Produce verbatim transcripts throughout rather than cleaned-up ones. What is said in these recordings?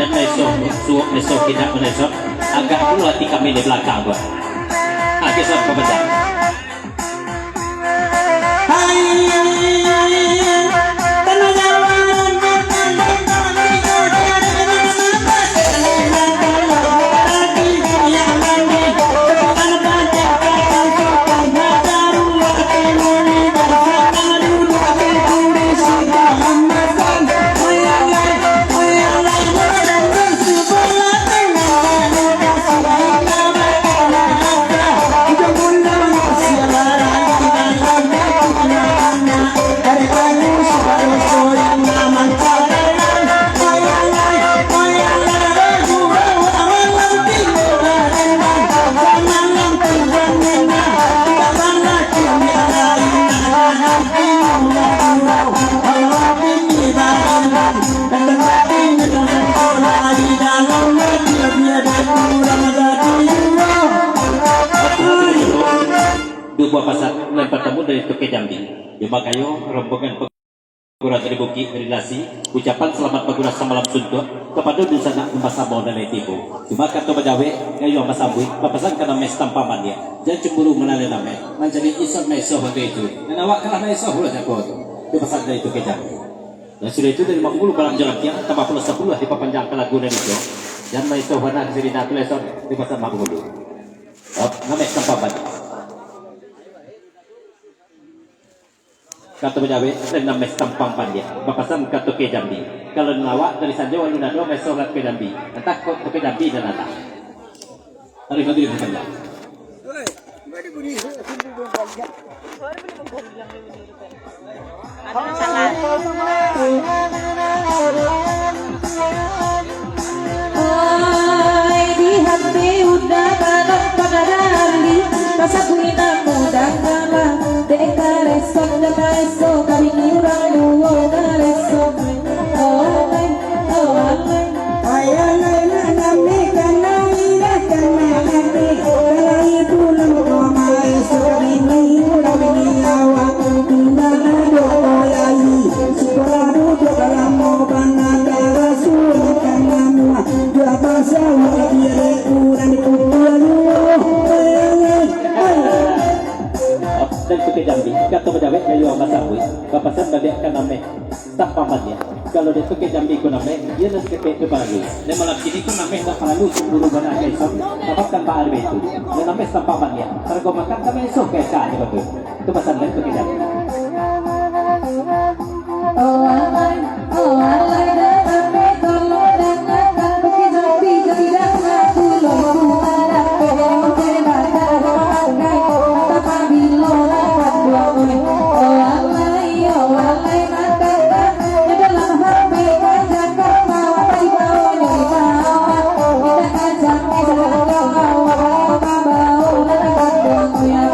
Jan maeso, suok maeso, kindak maeso, agak pulo ati kami di balakang tu. Ha, kisah pabacaan. Duo buah pasan nan partamo dari Toke Jambi. Di makayo rombongan Gurau dari Bukik, dari Lasi, ucapan salamat bagurau samalam suntuak kapado dunsanak nan basamo nan lai tibo. Cuma kato bajawek, gayuang basambuik, bapasan ka Nameh Tampang Bandiak, jan cumburu manaleh Nameh, mancaliak isan maeso bagai tu, nan awak kalah maeso pulo jako tu. Itu pasan dari Toke Jambi. Dan sudah itu dari Mangulu Balam Jalan Tiang, tambah pulo sapuluah dipapanjang ka lagu dari tu, jan maeso bana di sirina tu leson, itu pasan Mangulu. Nameh Tampang Bandiak. Kato bajawek, Nameh Tampang Bandiak, bapasan ka Toke Jambi. Kalau nan awak dari Sanjo alun ado maeso ka Toke Jambi, antah kok Toke Jambi nan datang. Taruih bagi di Sanjo. Oi, di hati udah balam pagararan di, pasabuik namo dangala. Dek kareso, dek kareso, kabini urang duo kareso. Oh, alai, oh, alai. Ayah lai nak nami kanai, dah kanai nami. Kalai pulang ko mai, sudah bini, sudah bini awak. Indak ado ayah lai, sikolah duduak lamo bana, darah suruh kan namuah. Dua pasal labiah dek urang dipukul. Ayah lai, ayah. Dan Toke Jambi, kato bajawek gayuang basambuik, bapasan baliak ka Nameh Tampang Bandiak. Kalau dek Toke Jambi ko Nameh, iyo nan saketek tu paralu. Nan malam kini ko Nameh ndak paralu cumburu bana ka isan, sabab tanpa ari baitu. Nan Nameh Tampang Bandiak, sarago makan ka maeso ka eka di batu. Itu pasan dari Toke Jambi. Oh, alai. Oh, alai dah, tapi tolong dengarkan, bukit tapi tidak ngaku, lo bukan dak kena, oke, bakal pakai, tapi bilo lawan dua, oi. Oh, alai, oh, alai, nak kata, ya dalam hati, ngajak kau, apa dibawa, ya dibawa, kita kacang, kita kacang, bawa, bawa, bawa, nak kata, ya,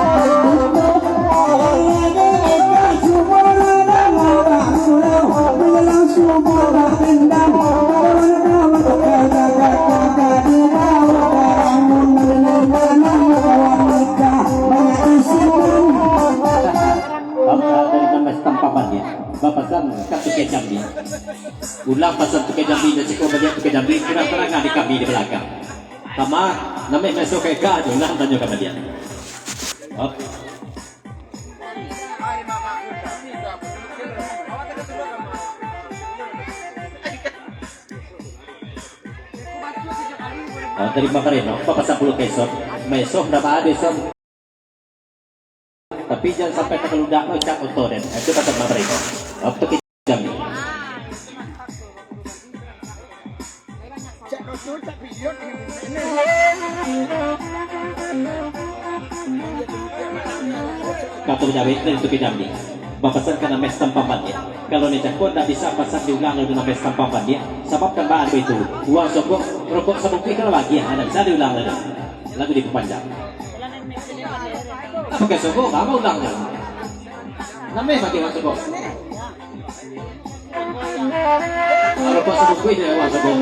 Ulang pasan Tuka Jambi, nan cako baliak Tuka Jambi, kurang tarangan di kami di balakang. Kama, namo meso keka, ulang tanyo ka baliak. Op. Oh, tarimo kasih, no. Papasan pulo ka Ison. Meso ndak ba-, ado Ison. Tapi jan sampai takaludak lo, cak oto den. Itu kata Mak Reno. Waktu kita jam ni. Kato jawek dari tu kejam ni. Bapasan ka nameh sampang bandiak. Kalau ni cako ndak bisa pasan diulang lo di nameh sampang bandiak. Sabab kan baan itu. Uang sogok, rokok sabungkuih kalau bagi, ha, ndak bisa diulang lo. Lagu dipapanjang. Pakai sogok, apa ulang tu? Nameh pakai uang sogok. Kalau pas sogok, kuih dia uang sogok.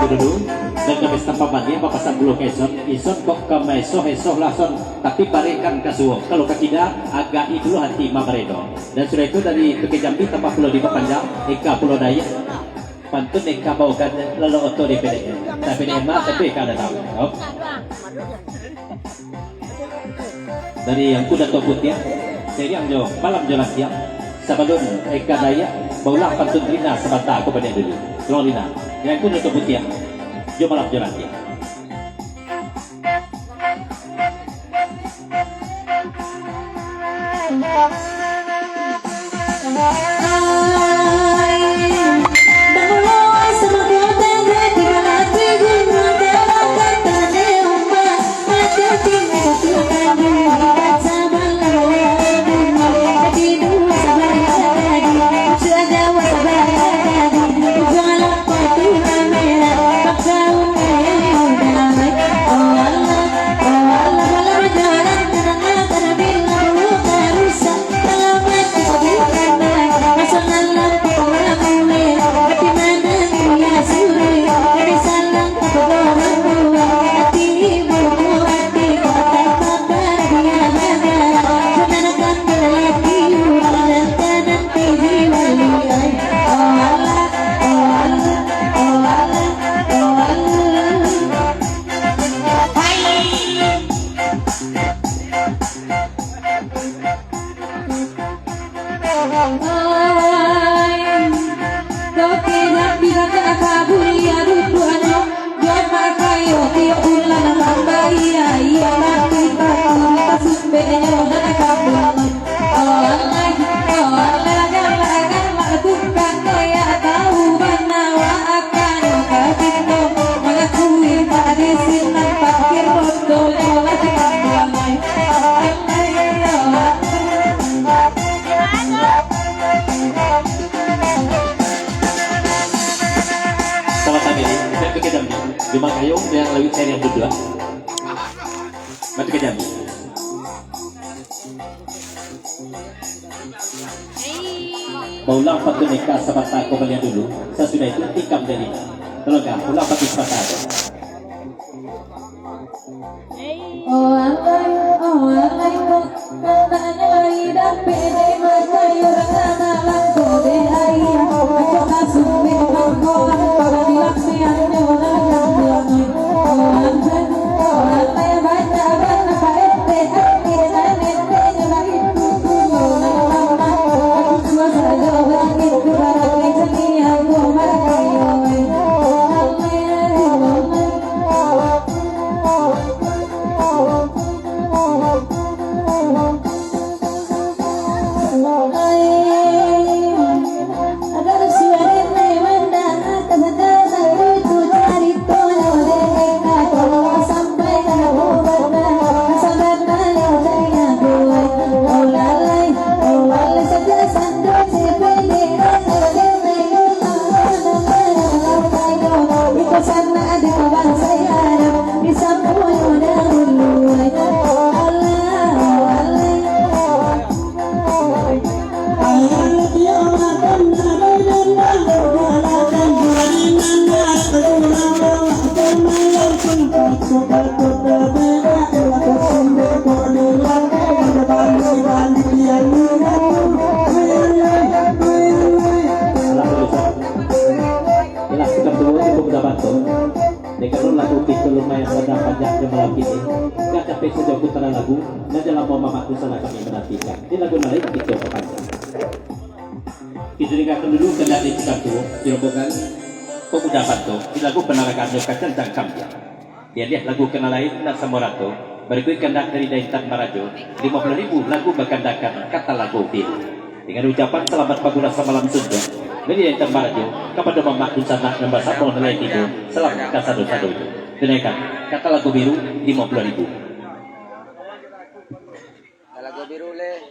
Dulu, dan ka pesta pamandian, bapasan pulo ka Ison, Ison kok ka maesoh-esoh lah, Son, tapi barikan ka suok, kalau ka kida, agak itulah hati Mak Baredo. Dan sudah itu dari Tuka Jambi tambah pulo di Bapanjang, Eka pulo Dayak. Pantun Eka bawakan lalu oto di P D M. Tapi P D M mah, tapi Eka ada tahu. Dari Angku Dato Putiah, seriang jo malam jo latiang. Sabalun Eka Dayak baulah pantun Rina sabanta, aku baliak dulu. Tolong Rina. Dari Angku Dato Putiah, jo malam jo latiang. Selamat pagi, saya pikir jam ni. Cuma kayu yang lebih saya yang berdua. Mati kejam. Baulang pantun Eka sabanta, kau balian dulu. Sasudah itu, tikam dari. Tolong, Kak, ulang pantun sabanta tu. Oh alai, oh alai, kok katanya lidah pede macam orang anak langkau deh ai. Macam kasih memang kau ampun di lapian orang. Alah, Ustaz. Yalah, kita berdua cukup dapat tu. Dek karano lagu kito lumayan panjang-panjang di malam kini. Ndak capek sajo putaran lagu, ndak jan lamo mamak tu salah kami menantikan. Di lagu nan lain kito papanjang. Kito dengarakan dulu kandak dari Sutan Tuo, di rombongan Pemuda Banto, di lagu panarangannyo Kancang Kambiang. Dialiah lagu ka nan lain nan samo rato, barikuik kandak dari Daintan Marajo, limo puluah ribu lagu bakandakan Katalago Biru. Dengan ucapan salamat bagurau samalam suntuak, dari Daintan Marajo, kapado mamak dunsanak nan basamo nan lai tibo, salam kasado-sadonyo. Tunaikan, Katalago Biru, limo puluah ribu. Talago Biru leh.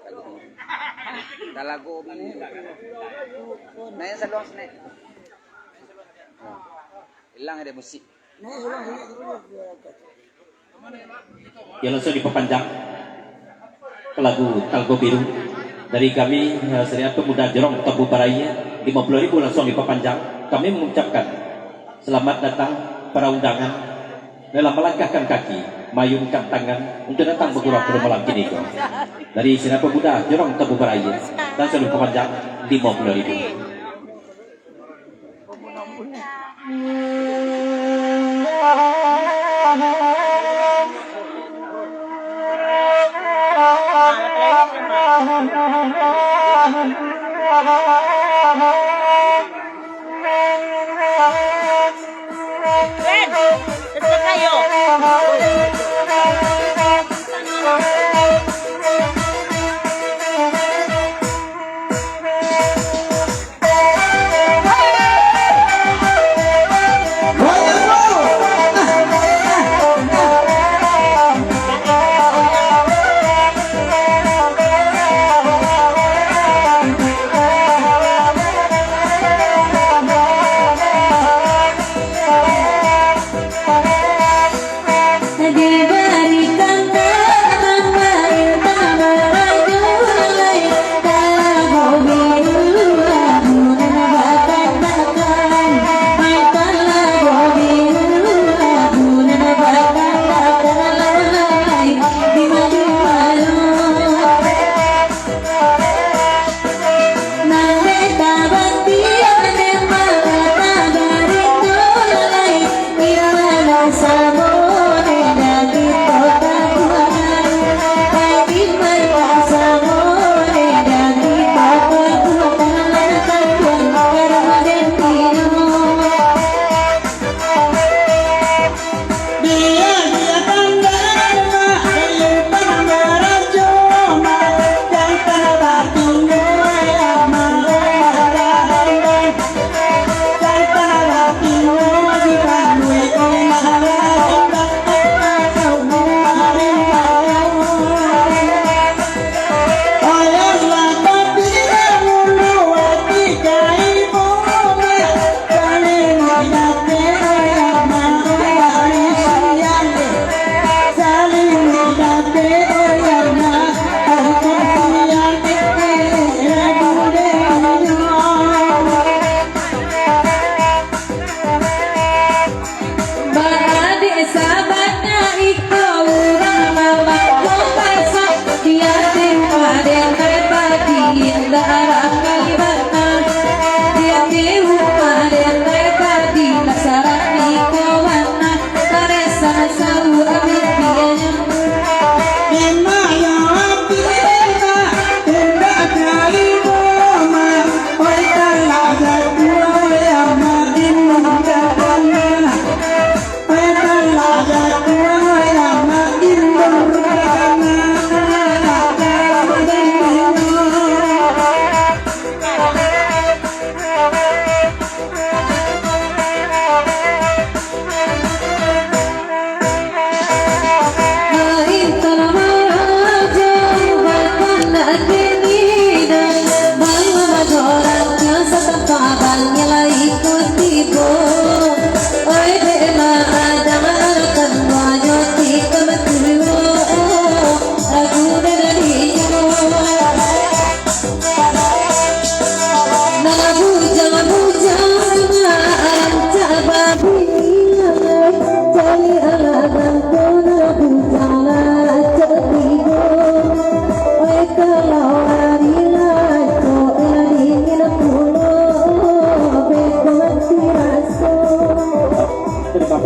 Talago Biru. Talago Biru. Naik saluang sini. Hilang ada musik. Yo, langsung dipapanjang lagu Talago Biru. Dari kami, eh, Sariat Pemuda Jorong Tabu Barai, limo puluah ribu langsung dipapanjang. Kami mengucapkan selamat datang para undangan dalam melangkahkan kaki, maayunkan tangan untuk datang bagurau pada malam kini ko. Dari Sariat Pemuda Jorong Tabu Barai, langsung dipapanjang limo puluah ribu. Diberikan pemerintah merayu lai, talago biru lagu nan bakan-bakan. Ai talago biru lagu nan bakan-bakan lai, di malu-malu.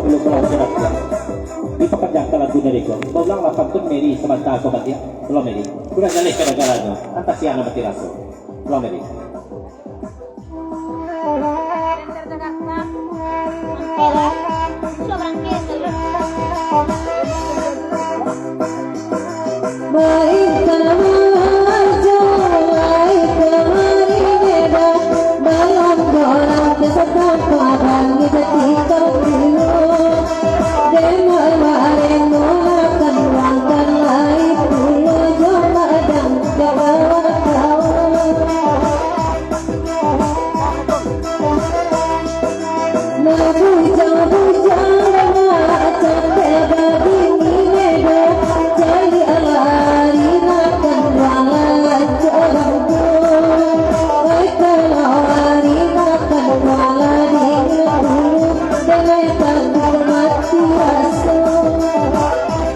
Pulo-pulo sudah siap. Dipapanjangkan lagu dari ko. Baulanglah pantun Mary sabanta ko batiak. Pulo Mary. Kurang jaleh ka nagaranyo. Antah siang nan mati raso. Pulo Mary.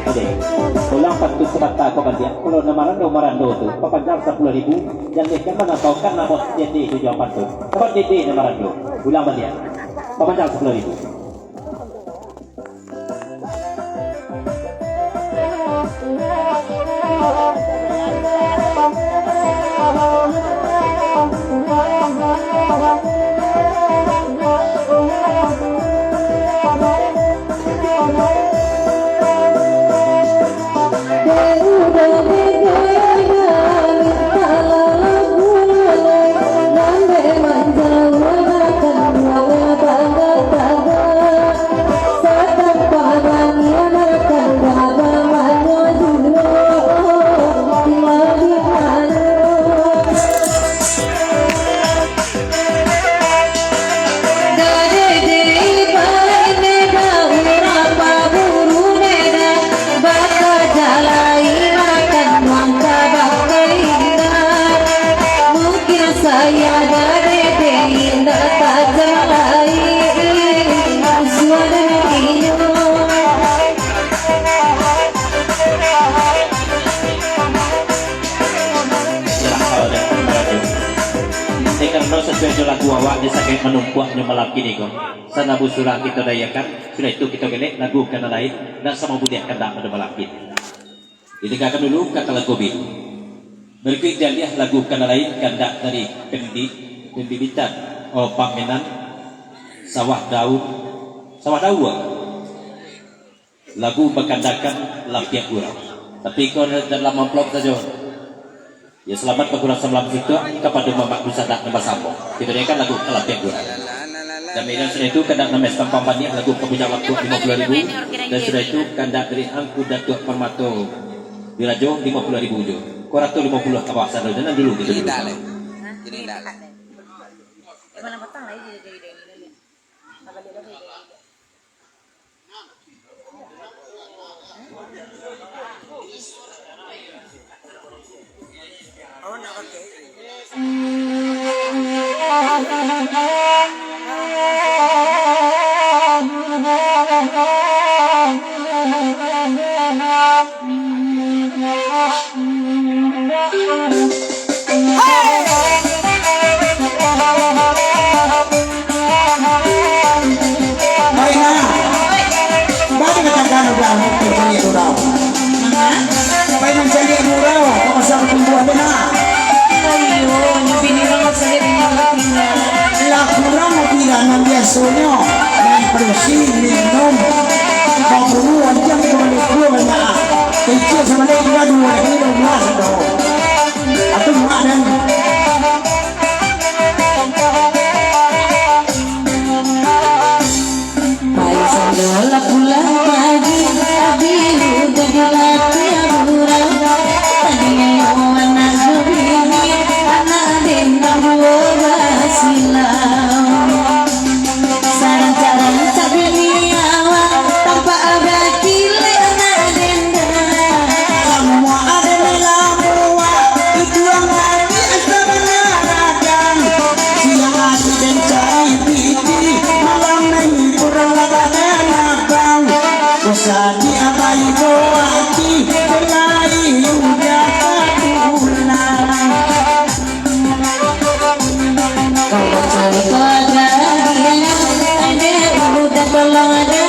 Oke. Ulang pantun sabanta ko baliak. Kalau nan marando-marando tu, papanjang sapuluah ribu. Jan deh, jan manataukan namo Dede tu jo pantun. Sabab Dede nan marando. Ulang baliak. Papanjang sapuluah ribu. Iyolah, kalau dah marajo. Dek karano sasuai jo lagu awak, di sakik manumpuak nyo malam kini ko. Sanabu surang kito dayakan, sudah itu kito gelek lagu ka nan lain, nan samo buliah kandak pado malam kini. Ditinggakan dulu kata lagu bi. Berikuik dialiah lagu ka nan lain, kandak dari pembi-, pembibitan, oh, pamenan, sawah daun, sawah daun. Lagu bakandakan Lapiak Gurau. Tapi ko dalam amplop sajo. Ya, selamat bakurang samalam situ kapado Mamak Dusadak nan basamo. Kita dengarkan lagu Lapiak Gurau. Dan ino sudah itu kandak Names Tampang Baniah lagu Kabujang Lapuak limo puluah ribu. Dan sudah itu kandak dari Angku Datuak Parmato Dirajo limo puluah ribu jo. Ko ratus limo puluah ka bawah sado, jangan dulu gitu dulu. Baiklah. Baa nan katakan udah mancaliak urang. Manga? Baa nan mancaliak urang, kok masa batumbuah bana. Ayo, nyo bini urang mancaliak urang. Lah kurang apo lah nan biasonyo, main padusi, minum, baburu, anjiang, kebalik dua banyak. Kecil sama lagi dua, lagi dua belas tu. Atau mak dan Pai sajolah pulang pagi, abih udah dilatih urang. Tadinyo anak jo bini, anak den nan duo basilau. Sarancak-rancak bini awak, tampak bakilek anak den. Samua ado lamuah, itu ang ati asa bana ladang. Siang ati den cari piti, malam nai kurang labadan abang. Usah di abai ko ati, belai udah tak pulang. Kalau cerita gadis, ade udah tolong ade.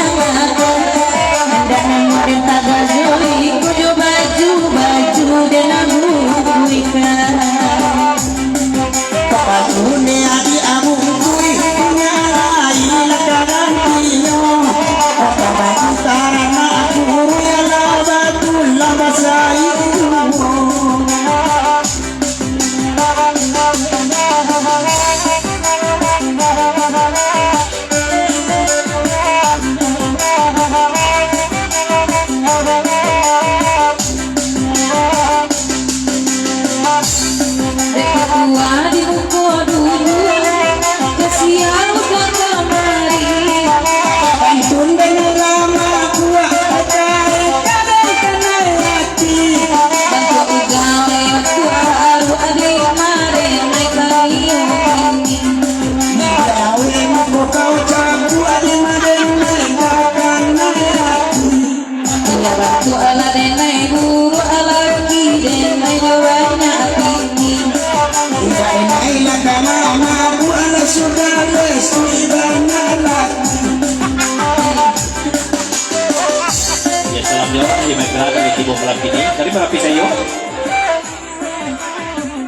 Yo, di Maibra dari Timur Malam kini, dari Marapi Sayo.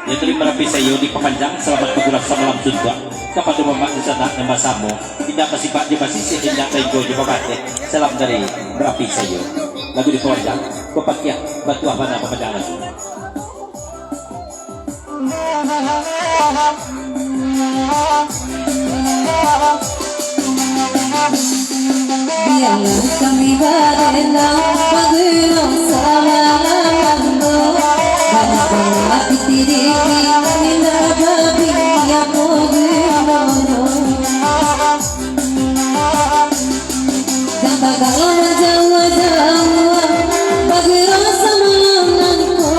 Ya, dari Marapi Sayo dipapanjang, salamat bagurau samalam suntuak. Kapado mamak dunsanak nan basamo, indak basipak jo basisiah, indak tainggo jo babateh. Salam dari Marapi Sayo. Lagu dipapanjang, bapakiah, batuah bana papanjang lagu. Bialah kami badendang, bagurau samalam-malam, banyak hati diri, indak babi, apo gunonyo. Jan bagalo jauah-jauah, bagurau samalam nangko,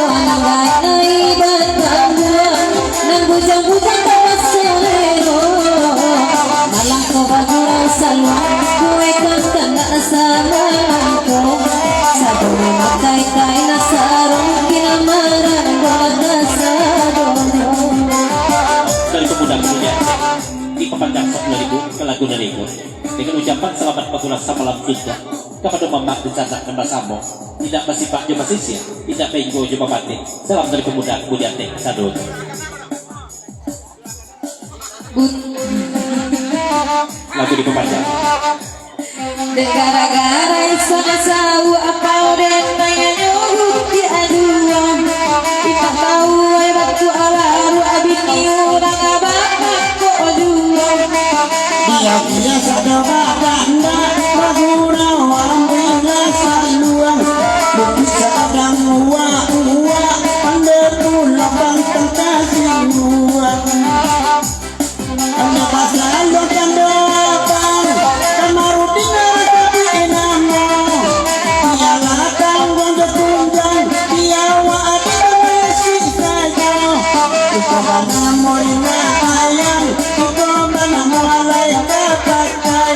anak lai batangguang, nan bujang-bujang tak basalero. Malam ko bagurau saluang, kuekan kandak samalam ko, sadonyo makai kain sarong, kinamaran bola kasadonyo. Dari pemuda-pemuda, dipapanjang sapuluah ribu, ka lagu dari ibu. Dengan ucapan salamat bagurau samalam suntuak, kapado mamak dunsanak nan basamo, indak basipak jo basisiah, indak tainggo jo babateh. Salam dari pemuda-pemudi Ateh sadonyo. Lagu dipapanjang. Dek gara-gara insan asau apau den nanya nyuruh di aduan. Indak tahu ai batu alaru abini urang abah. Dia-dia sadang badandak, bagurau ambilah saluang. Bukti sadang uwak-uwak, pandai pulo bantang kasinguang. Ando pasalahkan doa bang, Kamarudin rasa di namo. Bialah tangguang jo tunjuang, biawa ati mangisi sajo. Iko banamo Rina ayang, iko banamo alai kapakai.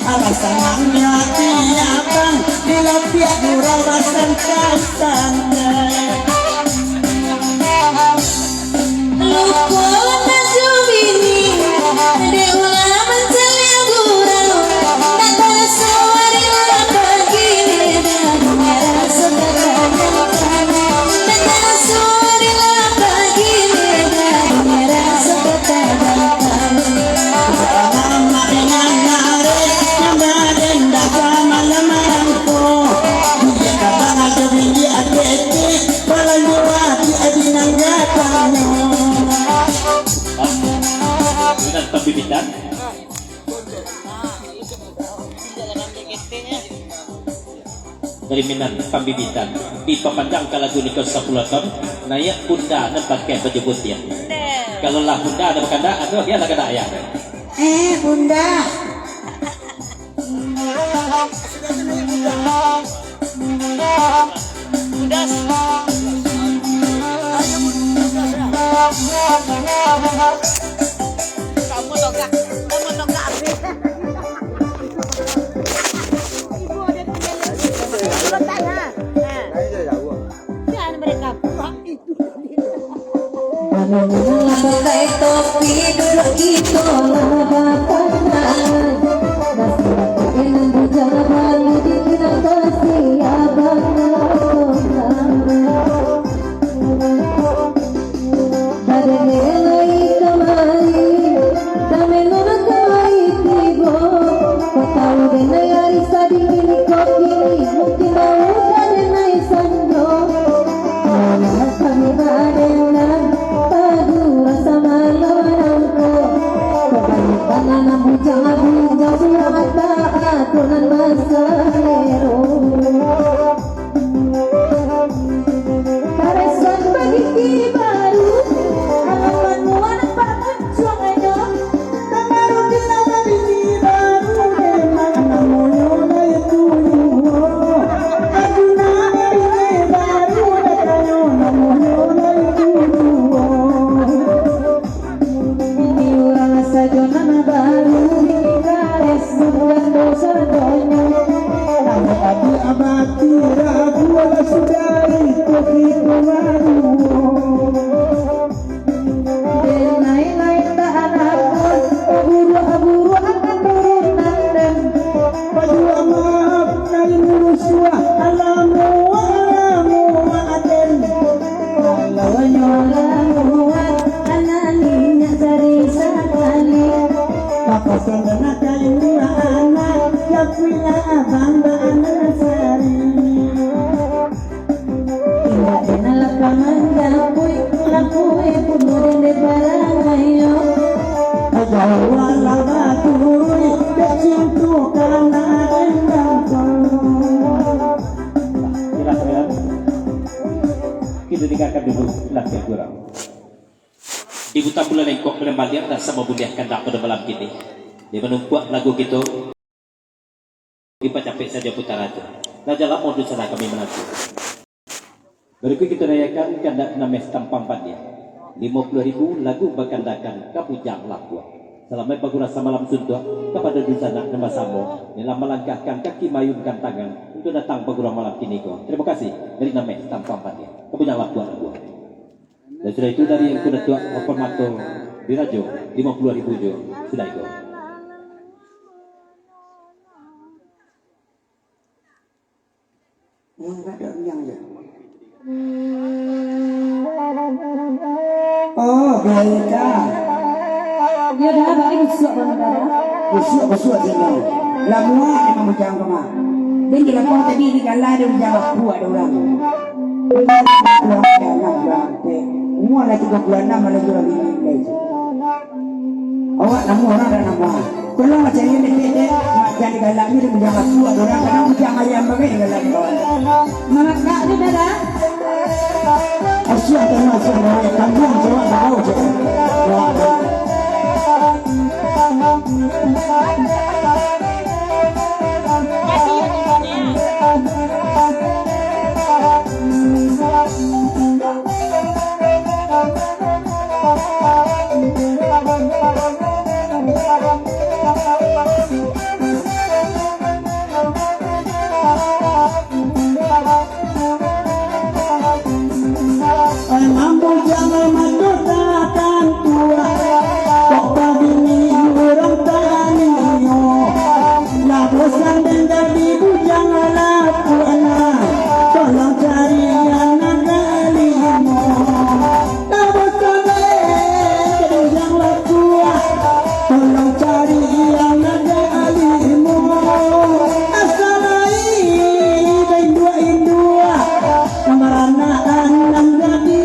Alah sanangnyo ati abang, bila pihak gurau basantai-santai. Lupo mata jo bini, dek ulah mancaliak gurau. Tak taraso ari lah pagi, dah dunia raso tak tadangkan. Tak taraso ari lah pagi, dah dunia raso tak tadangkan. Anak-anak dengan nare, nambah denda ka malam-malam ko. Dia kata aja bini atik-atik, palan buah di adi nangga tanyo. Minat pambibitan. Dari Minang pambibitan. Dipapanjang ka lagu niko sapuluah ton. Naiak bunda nan pakai baju putiah. Kalau lah bunda nan bakandak, aduh, dia lah kandak ayah. Eh, bunda. Pakai topi dulu kito lah bapandangan. Nasi makan bujang bali di pinang kasih abang abang. Badan lai kamari, dame nona kamari tibo. Kau tahu denai ari sadingin ko kini, mungkin bau denai sanjo. Malah kami badan lah, padu rasa malam nangko. Kau banyak tanah nan bujang-bujang, surang tak atur nan basalero. Paresan bagigi baru, anak manuan pamuncuangnyo. Tamaruti nama bini baru, memang namonyo lai tujuo. Aduh, nama bini baru, datanyo namonyo lai tujuo. Bini urang sajo nan baru, bini kares bukan dosa donyo. Anak adi abati ragu lah sudah itu kitu baru. Denai lain tak anak pun, aburu-aburu akan turun nandang. Pajuang maaf, nai lurus Dengarkan dulu lagu kurang. Di Buta Bulan Lengkok, Padang Baliak, rasa mabuliah kandak pada malam kini. Di manumpuak lagu kito, dipacapek sajo putaran tu. Lah jan lamo dunsanak kami mananti. Barikuik kito rayakan kandak Names Tampang Pandia. Limo puluah ribu lagu bakandakan ka Bujang Lapuak. Salamaik bagurau samalam suntuak kapado dunsanak nan basamo, nan lah malangkahkan kaki maayunkan tangan untuak datang bagurau malam kini ko. Tarimo kasih dari Names Tampang Pandia. Ka Bujang Lapuak lagu. Dan sudah itu dari Angku Datuak Opan Mato Dirajo, limo puluah ribu jo sudah itu. Eh, agak dek riang je. Oh, baik ah. Yo dah, bari busuak bang dah. Busuak, busuak sinan. Lah muak emang bujang ko mah. Den di lapang tadi di gala ado bujang aku ado urang. Umua lah tigo puluah anam, malah juo bini, guys. Awak namuah urang dak namuah. Tolong macam ni, dek, dek, dek. Mak, jan digalak ni, dia menjaga kuat orang, kadang macam ayam bagai digalak kawan. Mangakak ni, dah, dah. Asyik tengah, asyik bagai, tanggung jawab, tahu je. Wah. Emang bujang mato tatantu, kok babini urang taniyo. Lah bosan den jadi bujang lapuak nah, tolong cari anak galimo. Lah bosan den jadi bujang lapuak, tolong cari anak galimo. Asa lai bainduak-induak, nan baranak anak gadih.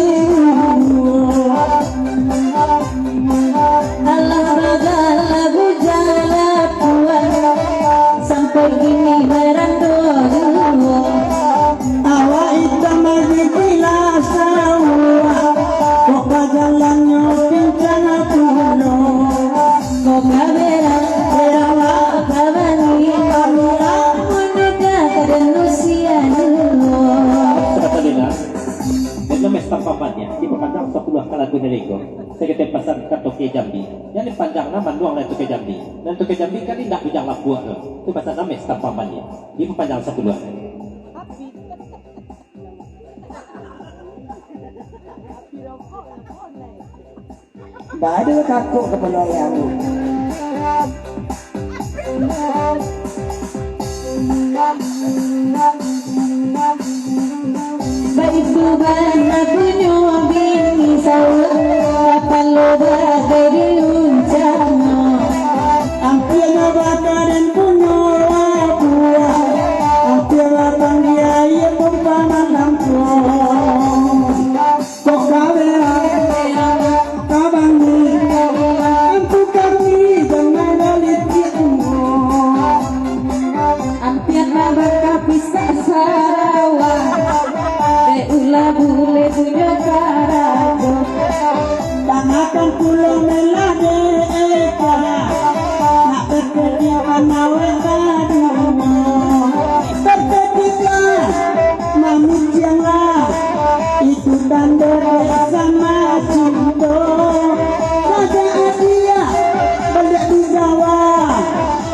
Alah bagala bujang lapuak, sampai kini barando juo. Awak itam lagi pilah sawah, kok bajalannyo pincang pulo. Kok ka berang, berang awak ka bani, amun deka ka den usia juo. Sudah tadi dah. Dek Names Tampang Pandia, dipapandang sapuluah ka lagu nan iko. Saketek pasan ka Toke Jambi. Jan dipanjang nah, manduang lah Toke Jambi. Nan Toke Jambi kan indak bujang lapuak tu. Tu pasan Names Tampang Pandia. Dipapandang sapuluah. Bado kakok kapalo ayam. Baitu bana punyo bini sawa, kapalo bagai diluncang. Ampia nyo baka den punyo lapuak, ampia batang di aia pun paman lampung. Kok ka berang, ka bani, antu kami jangan balitiak. Ampia nyo baka pisak sarawa, dek ulah buleh punyo karajo. Tangakan pulo melah dek eka, nak terkejut manawek baduo. Terkejutlah, mamicianglah, itu tando dek sama cinto. Saja adia baliak di Jawa,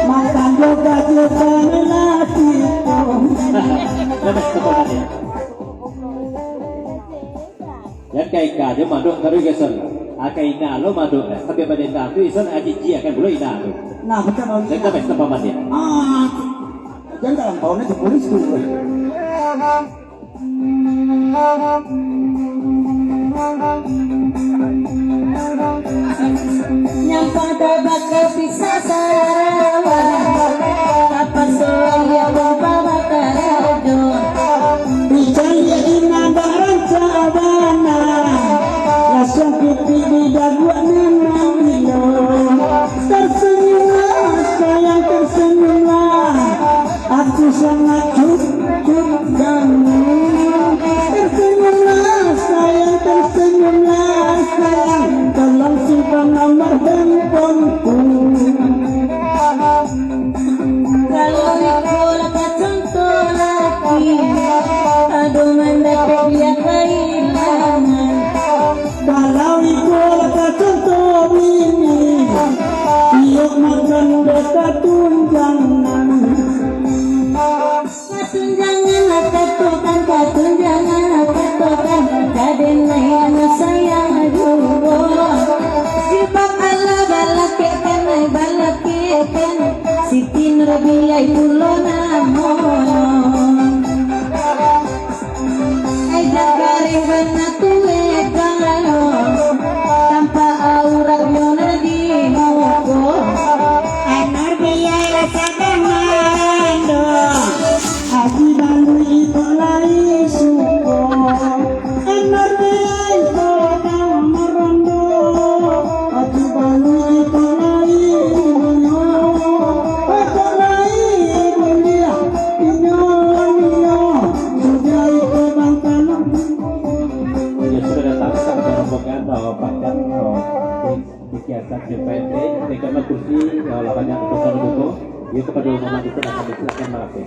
makan jo gajo pamelah pinto. Jan ka ika jo madok taruih ka ison. Aka ina lo madok, eh. Tapi pada ina tu ison aji ji akan pulo ina tu. Nah, betul, Bang. Jan ka pesta paman dia. Ah, jan ka lampau nanti polis tu. Nyampang tabaka pisak sarawa, kapaso iyo bapa bakarajo. Dicaliak ina bak rancak bana, lasuang pitik didaguak nan mangilo. Tersenyumlah sayang, tersenyumlah. Aku sangat cukup kamu. Tersenyumlah Kiasan C P N T, mereka kursi, ya, lah banyak kosong buku. Ya, kepada Muhammad itu akan silakan merapat.